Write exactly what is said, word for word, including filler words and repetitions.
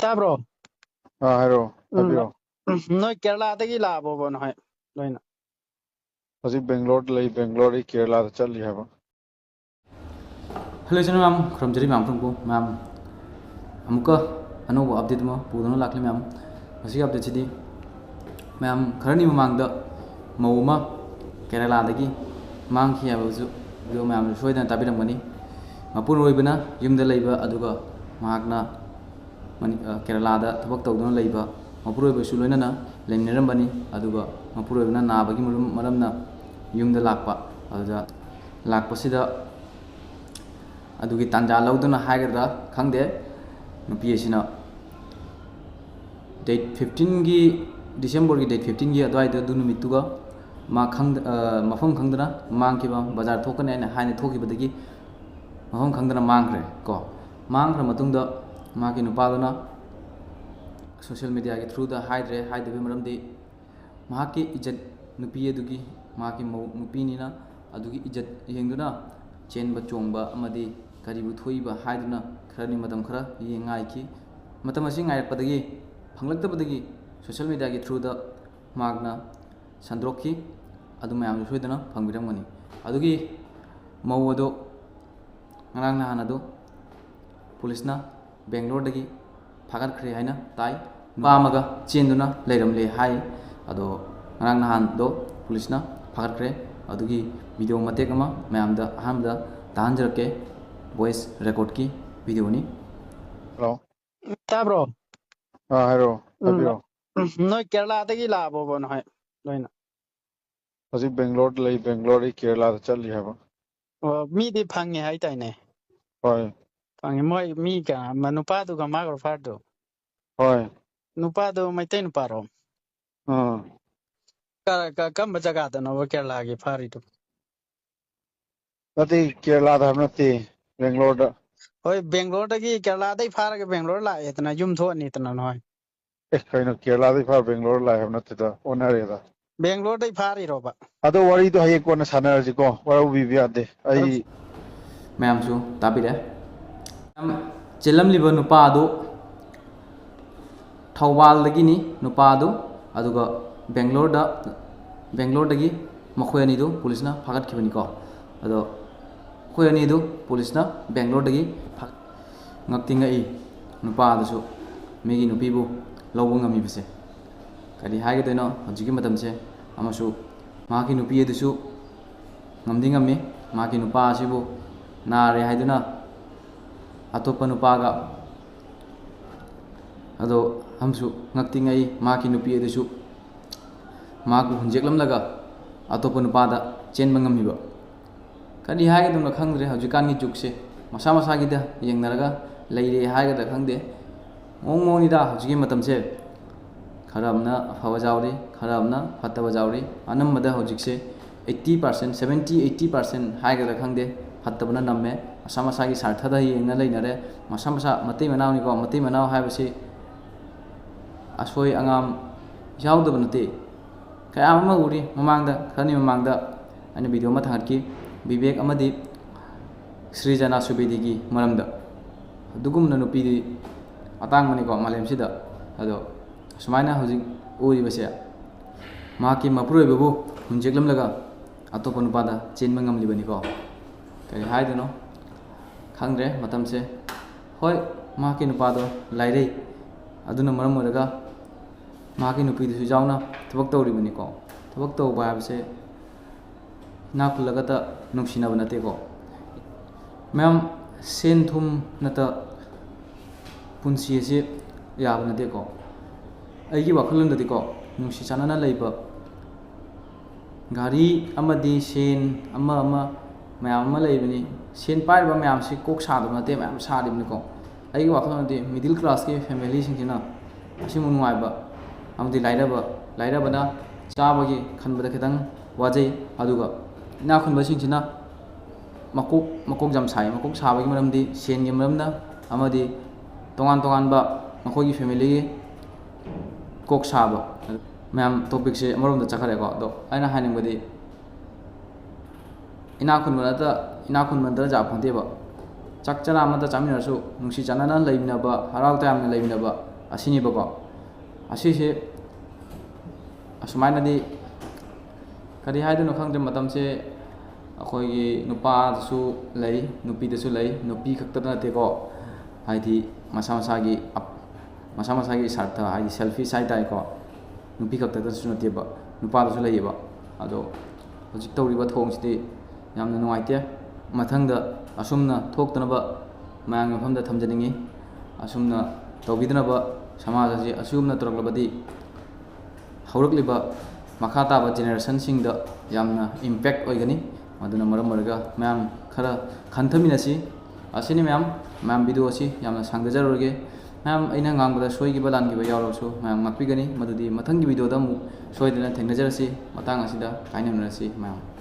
ꯇꯥꯕ꯭ꯔꯣ? ꯑꯥ, ꯍꯥꯏꯔꯛꯑꯣ, ꯎꯝ, ꯍꯥꯏꯕꯤꯔꯛꯑꯣ꯫ ꯎꯝ, ꯅꯣꯏ ꯀꯦꯔꯂꯥꯗꯒꯤ ꯂꯥꯛꯑꯕꯣꯕ ꯅꯣꯏ ꯂꯣꯏꯅ? ꯍꯧꯖꯤꯛ ꯕꯦꯡꯒ꯭ꯂꯣꯔꯗ ꯂꯩ, ꯕꯦꯡꯒ꯭ꯂꯣꯔꯗꯒꯤ ꯀꯦꯔꯂꯥꯗ ꯆꯠꯂꯤ ꯍꯥꯏꯕ꯫ ꯍꯜꯂꯣ ꯏꯆꯤꯟ ꯃꯌꯥꯝ, ꯈꯨꯔꯨꯝꯖꯔꯤ ꯃꯌꯥꯝ ꯄꯨꯝꯅꯃꯛꯄꯨ꯫ ꯃꯌꯥꯝ ꯑꯃꯨꯛꯀ ꯑꯅꯧꯕ ꯑꯞꯗꯦꯠ ꯑꯃ ꯄꯨꯗꯨꯅ ꯂꯥꯛꯂꯦ ꯃꯌꯥꯝ꯫ ꯃꯁꯤꯒꯤ ꯑꯞꯗꯦꯠꯁꯤꯗꯤ ꯃꯌꯥꯝ ꯈꯔꯅꯤ ꯃꯃꯥꯡꯗ ꯃꯧ ꯑꯃ ꯀꯦꯔꯂꯥꯗꯒꯤ ꯃꯥꯡꯈꯤ ꯍꯥꯏꯕꯁꯨ ꯚꯤꯗꯤꯑꯣ ꯃꯌꯥꯝꯁꯨ ꯁꯣꯏꯗꯅ ꯇꯥꯕꯤꯔꯝꯒꯅꯤ꯫ ꯃꯄꯨꯔꯣꯏꯕꯅ ꯌꯨꯝꯗ ꯂꯩꯕ ꯑꯗꯨꯒ ꯃꯍꯥꯛꯅ ꯃꯅꯤ-, ꯑ, ꯀꯦꯔꯂꯥꯗ ꯊꯕꯛ ꯇꯧꯗꯨꯅ ꯂꯩꯕ ꯃꯄꯨꯔꯣꯏꯕꯁꯨ ꯂꯣꯏꯅꯅ ꯂꯩꯃꯤꯟꯅꯔꯝꯕꯅꯤ꯫ ꯑꯗꯨꯒ ꯃꯄꯨꯔꯣꯏꯕꯅ ꯅꯥꯕꯒꯤ ꯃꯔꯝ-, ꯃꯔꯝꯅ ꯌꯨꯝꯗ ꯂꯥꯛꯄ꯫ ꯑꯗꯨꯗ ꯂꯥꯛꯄꯁꯤꯗ ꯑꯗꯨꯒꯤ ꯇꯥꯟꯖꯥ ꯂꯧꯗꯨꯅ ꯍꯥꯏꯒꯗ꯭ꯔꯥ ꯈꯪꯗꯦ, ꯅꯨꯄꯤ ꯑꯁꯤꯅ date fifteenꯒꯤ, Decemberꯒꯤ date fifteenꯒꯤ ꯑꯗꯨꯋꯥꯏꯗ ꯑꯗꯨ ꯅꯨꯃꯤꯠꯇꯨꯒ ꯃꯥ ꯈꯪꯗ-, ꯑ, ꯃꯐꯝ ꯈꯪꯗꯅ ꯃꯥꯡꯈꯤꯕ, ꯕꯖꯥꯔ ꯊꯣꯛꯀꯅꯤ ꯍꯥꯏꯅ ꯍꯥꯏꯅ ꯊꯣꯛꯈꯤꯕꯗꯒꯤ ꯃꯐꯝ ꯈꯪꯗꯅ ꯃꯥꯡꯈ꯭ꯔꯦ ꯀꯣ꯫ ꯃꯥꯡꯈ꯭ꯔ ꯃꯇꯨꯡꯗ ꯃꯍꯥꯛꯀꯤ ꯅꯨꯄꯥꯗꯨꯅ social mediaꯒꯤ throughꯗ ꯍꯥꯏꯗ꯭ꯔꯦ꯫ ꯍꯥꯏꯗꯕꯒꯤ ꯃꯔꯝꯗꯤ ꯃꯍꯥꯛꯀꯤ ꯏꯖꯠ, ꯅꯨꯄꯤ ꯑꯗꯨꯒꯤ, ꯃꯍꯥꯛꯀꯤ ꯃꯧ ꯅꯨꯄꯤꯅꯤꯅ, ꯑꯗꯨꯒꯤ ꯏꯖꯠ ꯌꯦꯡꯗꯨꯅ ꯆꯦꯟꯕ ꯆꯣꯡꯕ ꯑꯃꯗꯤ ꯀꯔꯤꯕꯨ ꯊꯣꯛꯏꯕ ꯍꯥꯏꯗꯨꯅ ꯈꯔꯅꯤ ꯃꯇꯝ ꯈꯔ ꯌꯦꯡ ꯉꯥꯏꯈꯤ꯫ ꯃꯇꯝ ꯑꯁꯤ ꯉꯥꯏꯔꯛꯄꯗꯒꯤ, ꯐꯪꯂꯛꯇꯕꯗꯒꯤ social mediaꯒꯤ throughꯗ ꯃꯍꯥꯛꯅ ꯁꯟꯗꯣꯛꯈꯤ꯫ ꯑꯗꯨ ꯃꯌꯥꯝꯁꯨ ꯁꯣꯏꯗꯅ ꯐꯪꯕꯤꯔꯝꯒꯅꯤ꯫ ꯑꯗꯨꯒꯤ ꯃꯧ ꯑꯗꯨ ꯉꯔꯥꯡ ꯅꯍꯥꯟ ꯑꯗꯨ ꯄꯨꯂꯤꯁꯅ ꯕꯦꯡꯒ꯭ꯂꯣꯔꯗꯒꯤ ꯐꯥꯒꯠꯈ꯭ꯔꯦ ꯍꯥꯏꯅ ꯇꯥꯏ꯫ ꯅꯨꯄꯥ ꯑꯃꯒ ꯆꯦꯟꯗꯨꯅ ꯂꯩꯔꯝꯂꯦ ꯍꯥꯏ꯫ ꯑꯗꯣ ꯉꯔꯥꯡ ꯅꯍꯥꯟꯗꯣ ꯄꯨꯂꯤꯁꯅ ꯐꯥꯒꯠꯈ꯭ꯔꯦ꯫ ꯑꯗꯨꯒꯤ ꯚꯤꯗꯤꯑꯣ ꯃꯇꯦꯛ ꯑꯃ ꯃꯌꯥꯝꯗ ꯑꯍꯥꯟꯕꯗ ꯇꯥꯍꯟꯖꯔꯛꯀꯦ꯫ Voice recordꯀꯤ ꯚꯤꯗꯤꯑꯣꯅꯤ꯫ ꯍꯜꯂꯣ꯫ ꯇꯥꯕ꯭ꯔꯣ? ꯑꯥ, ꯍꯥꯏꯔꯛꯑꯣ, ꯎꯝ, ꯍꯥꯏꯕꯤꯔꯛꯑꯣ꯫ ꯎꯝ, ꯅꯣꯏ ꯀꯦꯔꯂꯥꯗꯒꯤ ꯂꯥꯛꯑꯕꯣꯕ ꯅꯣꯏ ꯂꯣꯏꯅ? ꯍꯧꯖꯤꯛ ꯕꯦꯡꯒ꯭ꯂꯣꯔꯗ ꯂꯩ, ꯕꯦꯡꯒ꯭ꯂꯣꯔꯗꯒꯤ ꯀꯦꯔꯂꯥꯗ ꯆꯠꯂꯤ ꯍꯥꯏꯕ꯫ ꯑꯣ, ꯃꯤꯗꯤ ꯐꯪꯉꯦ ꯍꯥꯏꯇꯥꯏꯅꯦ? ꯍꯣꯏ꯫ ꯐꯪꯉꯦ꯫ ꯃꯣꯏ ꯃꯤ ꯀꯌꯥ, ꯃ-, ꯅꯨꯄꯥꯗꯨꯒ ꯃꯥꯒ ꯐꯥꯔꯗꯨ? ꯍꯣꯏ꯫ ꯅꯨꯄꯥꯗꯣ ꯃꯩꯇꯩ ꯅꯨꯄꯥꯔꯣ? ꯑꯥ꯫ ꯀ-, ꯀ-, ꯀꯔꯝꯕ ꯖꯒꯥꯗꯅꯣꯕ ꯀꯦꯔꯂꯥꯒꯤ ꯐꯥꯔꯤꯗꯨ? ꯅꯠꯇꯦ, ꯀꯦꯔꯂꯥꯗ ꯍꯥꯏꯕ ꯅꯠꯇꯦ, ꯕꯦꯡꯒ꯭ꯂꯣꯔꯗ꯫ ꯍꯣꯏ, ꯕꯦꯡꯒ꯭ꯂꯣꯔꯗꯒꯤ, ꯀꯦꯔꯂꯥꯗꯩ ꯐꯥꯔꯒ ꯕꯦꯡꯒ꯭ꯂꯣꯔ ꯂꯥꯛꯑꯦꯗꯅ, ꯌꯨꯝ ꯊꯣꯛꯑꯅꯤꯗꯅ ꯅꯣꯏ꯫ ꯑꯦ, ꯀꯩꯅꯣ, ꯀꯦꯔꯂꯥꯗꯩ ꯐꯥꯔ ꯕꯦꯡꯒ꯭ꯂꯣꯔ ꯂꯥꯛꯑꯦ ꯍꯥꯏꯕ ꯅꯠꯇꯦꯗ, ꯑꯣꯟꯅꯔꯦꯗ꯫ ꯕꯦꯡꯒ꯭ꯂꯣꯔꯗꯩ ꯐꯥꯔꯤꯔꯣꯕ? ꯑꯗꯣ ꯋꯥꯔꯤꯗꯣ ꯍꯌꯦꯡ ꯀꯣꯟꯅ ꯁꯥꯟꯅꯔꯁꯤꯀꯣ, ꯋꯥꯔꯧꯕꯤꯕ ꯌꯥꯗꯦ꯫ ꯑꯩ ꯃꯌꯥꯝꯁꯨ ꯇꯥꯕꯤꯔꯦ꯫ ꯌꯥꯝ ꯆꯦꯜꯂꯝꯂꯤꯕ ꯅꯨꯄꯥ ꯑꯗꯨ ꯊꯧꯕꯥꯜꯗꯒꯤꯅꯤ ꯅꯨꯄꯥꯗꯨ, ꯑꯗꯨꯒ ꯕꯦꯡꯒ꯭ꯂꯣꯔꯗ, ꯕꯦꯡꯒ꯭ꯂꯣꯔꯗꯒꯤ ꯃꯈꯣꯏ ꯑꯅꯤꯗꯨ ꯄꯨꯂꯤꯁꯅ ꯐꯥꯒꯠꯈꯤꯕꯅꯤꯀꯣ꯫ ꯑꯗꯣ ꯃꯈꯣꯏ ꯑꯅꯤꯗꯨ ꯄꯨꯂꯤꯁꯅ ꯕꯦꯡꯒ꯭ꯂꯣꯔꯗꯒꯤ ꯐꯥ-, ꯉꯛꯇꯤ ꯉꯛꯏ ꯅꯨꯄꯥꯗꯨꯁꯨ ꯃꯤꯒꯤ ꯅꯨꯄꯤꯕꯨ ꯂꯧꯕ ꯉꯝꯃꯤꯕꯁꯦ꯫ ꯀꯔꯤ ꯍꯥꯏꯒꯗꯣꯏꯅꯣ ꯍꯧꯖꯤꯛꯀꯤ ꯃꯇꯝꯁꯦ꯫ ꯑꯃꯁꯨ ꯃꯍꯥꯛꯀꯤ ꯅꯨꯄꯤ ꯑꯗꯨꯁꯨ ꯉꯝꯗꯤ ꯉꯝꯃꯤ꯫ ꯃꯍꯥꯛꯀꯤ ꯅꯨꯄꯥ ꯑꯁꯤꯕꯨ ꯅꯥꯔꯦ ꯍꯥꯏꯗꯨꯅ ꯑꯇꯣꯞꯄ ꯅꯨꯄꯥꯒ, ꯑꯗꯣ ꯑꯃꯁꯨ ꯉꯛꯇꯤ ꯉꯛꯏ ꯃꯍꯥꯛꯀꯤ ꯅꯨꯄꯤ ꯑꯗꯨꯁꯨ ꯃꯍꯥꯛꯄꯨ ꯍꯨꯟꯖꯦꯛꯂꯝꯂꯒ ꯑꯇꯣꯞꯄ ꯅꯨꯄꯥꯗ ꯆꯦꯟꯕ ꯉꯝꯃꯤꯕ꯫ ꯀꯔꯤ ꯍꯥꯏꯒꯗꯕꯅꯣ ꯈꯪꯗ꯭ꯔꯦ ꯍꯧꯖꯤꯛꯀꯥꯟꯒꯤ ꯖꯨꯒꯁꯦ꯫ ꯃꯁꯥ ꯃꯁꯥꯒꯤꯗ ꯌꯦꯡꯅꯔꯒ ꯂꯩꯔꯦ ꯍꯥꯏꯒꯗ꯭ꯔꯥ ꯈꯪꯗꯦ꯫ ꯃꯑꯣꯡ ꯃꯑꯣꯡꯅꯤꯗ ꯍꯧꯖꯤꯛꯀꯤ ꯃꯇꯝꯁꯦ꯫ ꯈꯔ ꯑꯃꯅ ꯑꯐꯕ ꯌꯥꯎꯔꯤ, ꯈꯔ ꯑꯃꯅ ꯐꯠꯇꯕ ꯌꯥꯎꯔꯤ꯫ ꯑꯅꯝꯕꯗ ꯍꯧꯖꯤꯛꯁꯦ eighty percent, seventy eighty percent ꯍꯥꯏꯒꯗ꯭ꯔꯥ ꯈꯪꯗꯦ, ꯐꯠꯇꯕꯅ ꯅꯝꯃꯦ꯫ ꯃꯁꯥ ꯃꯁꯥꯒꯤ ꯁꯥꯔꯊꯗ ꯌꯦꯡꯅ ꯂꯩꯅꯔꯦ꯫ ꯃꯁꯥ ꯃꯁꯥ ꯃꯇꯩ ꯃꯅꯥꯎꯅꯤꯀꯣ, ꯃꯇꯩ ꯃꯅꯥꯎ ꯍꯥꯏꯕꯁꯤ ꯑꯁꯣꯏ ꯑꯉꯥꯝ ꯌꯥꯎꯗꯕ ꯅꯠꯇꯦ꯫ ꯀꯌꯥ ꯑꯃ ꯎꯔꯤ꯫ ꯃꯃꯥꯡꯗ, ꯈꯔꯅꯤ ꯃꯃꯥꯡꯗ ꯑꯩꯅ ꯚꯤꯗꯤꯑꯣ ꯑꯃ ꯊꯥꯒꯠꯈꯤ, ꯕꯤꯕꯦꯛ ꯑꯃꯗꯤ ꯁ꯭ꯔꯤꯖꯅꯥ ꯁꯨꯕꯦꯗꯤꯒꯤ ꯃꯔꯝꯗ꯫ ꯑꯗꯨꯒꯨꯝꯅ ꯅꯨꯄꯤꯗꯤ ꯑꯇꯥꯡꯕꯅꯤꯀꯣ ꯃꯥꯂꯦꯝꯁꯤꯗ꯫ ꯑꯗꯣ ꯁꯨꯃꯥꯏꯅ ꯍꯧꯖꯤꯛ ꯎꯔꯤꯕꯁꯦ, ꯃꯍꯥꯛꯀꯤ ꯃꯄꯨꯔꯣꯏꯕꯕꯨ ꯍꯨꯟꯖꯦꯛꯂꯝꯂꯒ ꯑꯇꯣꯞꯄ ꯅꯨꯄꯥꯗ ꯆꯦꯟꯕ ꯉꯝꯂꯤꯕꯅꯤꯀꯣ꯫ ꯀꯔꯤ ꯍꯥꯏꯗꯣꯏꯅꯣ ꯈꯪꯗ꯭ꯔꯦ ꯃꯇꯝꯁꯦ꯫ ꯍꯣꯏ, ꯃꯍꯥꯛꯀꯤ ꯅꯨꯄꯥꯗꯣ ꯂꯥꯏꯔꯩ, ꯑꯗꯨꯅ ꯃꯔꯝ ꯑꯣꯏꯔꯒ ꯃꯍꯥꯛꯀꯤ ꯅꯨꯄꯤꯗꯨꯁꯨ ꯌꯥꯎꯅ ꯊꯕꯛ ꯇꯧꯔꯤꯕꯅꯤꯀꯣ꯫ ꯊꯕꯛ ꯇꯧꯕ ꯍꯥꯏꯕꯁꯦ ꯏꯅꯥꯛ ꯈꯨꯜꯂꯒꯇ ꯅꯨꯡꯁꯤꯅꯕ ꯅꯠꯇꯦꯀꯣ꯫ ꯃꯌꯥꯝ, ꯁꯦꯟ ꯊꯨꯝ ꯅꯠꯇ ꯄꯨꯟꯁꯤ ꯑꯁꯤ ꯌꯥꯕ ꯅꯠꯇꯦꯀꯣ꯫ ꯑꯩꯒꯤ ꯋꯥꯈꯜꯂꯣꯟꯗꯗꯤꯀꯣ, ꯅꯨꯡꯁꯤ ꯆꯥꯟꯅꯅ ꯂꯩꯕ, ꯒꯥꯔꯤ ꯑꯃꯗꯤ ꯁꯦꯟ ꯑꯃ ꯑꯃ ꯃꯌꯥꯝ ꯑꯃ ꯂꯩꯕꯅꯤ꯫ ꯁꯦꯟ ꯄꯥꯏꯔꯤꯕ ꯃꯌꯥꯝꯁꯤ ꯀꯣꯛ ꯁꯥꯗꯕ ꯅꯠꯇꯦ, ꯃꯌꯥꯝ ꯁꯥꯔꯤꯕꯅꯤꯀꯣ꯫ ꯑꯩꯒꯤ ꯋꯥꯈꯜꯂꯣꯟꯗꯗꯤ middle classꯀꯤ familyꯁꯤꯡꯁꯤꯅ ꯑꯁꯤꯃꯨꯛ ꯅꯨꯡꯉꯥꯏꯕ ꯑꯃꯗꯤ ꯂꯥꯏꯔꯕ, ꯂꯥꯏꯔꯕꯅ ꯆꯥꯕꯒꯤ ꯈꯟꯕꯗ ꯈꯤꯇꯪ ꯋꯥꯖꯩ꯫ ꯑꯗꯨꯒ ꯏꯅꯥꯛ ꯈꯨꯟꯕꯁꯤꯡꯁꯤꯅ ꯃꯀꯣꯛ, ꯃꯀꯣꯛ ꯌꯥꯝ ꯁꯥꯏ꯫ ꯃꯀꯣꯛ ꯁꯥꯕꯒꯤ ꯃꯔꯝꯗꯤ ꯁꯦꯟꯒꯤ ꯃꯔꯝꯅ ꯑꯃꯗꯤ ꯇꯣꯉꯥꯟ ꯇꯣꯉꯥꯟꯕ ꯃꯈꯣꯏꯒꯤ familyꯒꯤ ꯀꯣꯛ ꯁꯥꯕ꯫ ꯃꯌꯥꯝ, topicꯁꯦ ꯑꯃꯔꯣꯝꯗ ꯆꯠꯈ꯭ꯔꯦꯀꯣ꯫ ꯑꯗꯣ ꯑꯩꯅ ꯍꯥꯏꯅꯤꯡꯕꯗꯤ ꯏꯅꯥꯛ ꯈꯨꯟꯕ ꯅꯠꯇ, ꯏꯅꯥꯛ ꯈꯨꯟꯕ ꯅꯠꯇꯅ ꯖꯥꯠ ꯐꯪꯗꯦꯕ꯫ ꯆꯥꯛ ꯆꯔꯥ ꯑꯃꯗ ꯆꯥꯃꯤꯟꯅꯔꯁꯨ ꯅꯨꯡꯁꯤ ꯆꯥꯟꯅꯅ ꯂꯩꯃꯤꯟꯅꯕ, ꯍꯔꯥꯎ ꯇꯌꯥꯝꯅ ꯂꯩꯃꯤꯟꯅꯕ ꯑꯁꯤꯅꯦꯕꯀꯣ꯫ ꯑꯁꯤꯁꯦ ꯑꯁꯨꯃꯥꯏꯅꯗꯤ ꯀꯔꯤ ꯍꯥꯏꯗꯣꯏꯅꯣ ꯈꯪꯗ꯭ꯔꯦ꯫ ꯃꯇꯝꯁꯦ ꯑꯩꯈꯣꯏꯒꯤ ꯅꯨꯄꯥꯗꯁꯨ ꯂꯩ, ꯅꯨꯄꯤꯗꯁꯨ ꯂꯩ꯫ ꯅꯨꯄꯤ ꯈꯛꯇꯗ ꯅꯠꯇꯦꯀꯣ, ꯍꯥꯏꯗꯤ ꯃꯁꯥ ꯃꯁꯥꯒꯤ ꯑꯞ-, ꯃꯁꯥ ꯃꯁꯥꯒꯤ ꯁꯥꯔꯊ, ꯍꯥꯏꯗꯤ ꯁꯦꯜꯐꯤꯁ ꯍꯥꯏ ꯇꯥꯔꯦꯀꯣ꯫ ꯅꯨꯄꯤ ꯈꯛꯇꯗꯁꯨ ꯅꯠꯇꯦꯕ, ꯅꯨꯄꯥꯗꯁꯨ ꯂꯩꯌꯦꯕ꯫ ꯑꯗꯣ ꯍꯧꯖꯤꯛ ꯇꯧꯔꯤꯕ ꯊꯧꯑꯣꯡꯁꯤꯗꯤ ꯌꯥꯝꯅ ꯅꯨꯡꯉꯥꯏꯇꯦ꯫ ꯃꯊꯪꯗ ꯑꯁꯨꯝꯅ ꯊꯣꯛꯇꯅꯕ ꯃꯌꯥꯝꯒꯤ ꯃꯐꯝꯗ ꯊꯝꯖꯅꯤꯡꯉꯤ꯫ ꯑꯁꯨꯝꯅ ꯇꯧꯕꯤꯗꯅꯕ, ꯁꯃꯥꯖ ꯑꯁꯤ ꯑꯁꯨꯝꯅ ꯇꯧꯔꯛꯂꯕꯗꯤ ꯍꯧꯔꯛꯂꯤꯕ ꯃꯈꯥ ꯇꯥꯕ ꯖꯦꯅꯦꯔꯦꯁꯟꯁꯤꯡꯗ ꯌꯥꯝꯅ ꯏꯝꯄꯦꯛ ꯑꯣꯏꯒꯅꯤ꯫ ꯃꯗꯨꯅ ꯃꯔꯝ ꯑꯣꯏꯔꯒ ꯃꯌꯥꯝ ꯈꯔ ꯈꯟꯊꯃꯤꯟꯅꯁꯤ꯫ ꯑꯁꯤꯅꯤ ꯃꯌꯥꯝ, ꯃꯌꯥꯝ ꯚꯤꯗꯤꯑꯣ ꯑꯁꯤ ꯌꯥꯝꯅ ꯁꯥꯡꯊꯖꯔꯔꯣꯏꯒꯦ꯫ ꯃꯌꯥꯝ, ꯑꯩꯅ ꯉꯥꯡꯕꯗ ꯁꯣꯏꯈꯤꯕ ꯂꯥꯟꯈꯤꯕ ꯌꯥꯎꯔꯕꯁꯨ ꯃꯌꯥꯝ ꯉꯥꯛꯄꯤꯒꯅꯤ꯫ ꯃꯗꯨꯗꯤ ꯃꯊꯪꯒꯤ ꯚꯤꯗꯤꯑꯣꯗ ꯑꯃꯨꯛ ꯁꯣꯏꯗꯅ ꯊꯦꯡꯅꯖꯔꯁꯤ꯫ ꯃꯇꯥꯡ ꯑꯁꯤꯗ ꯀꯥꯏꯅꯃꯤꯟꯅꯔꯁꯤ ꯃꯌꯥꯝ꯫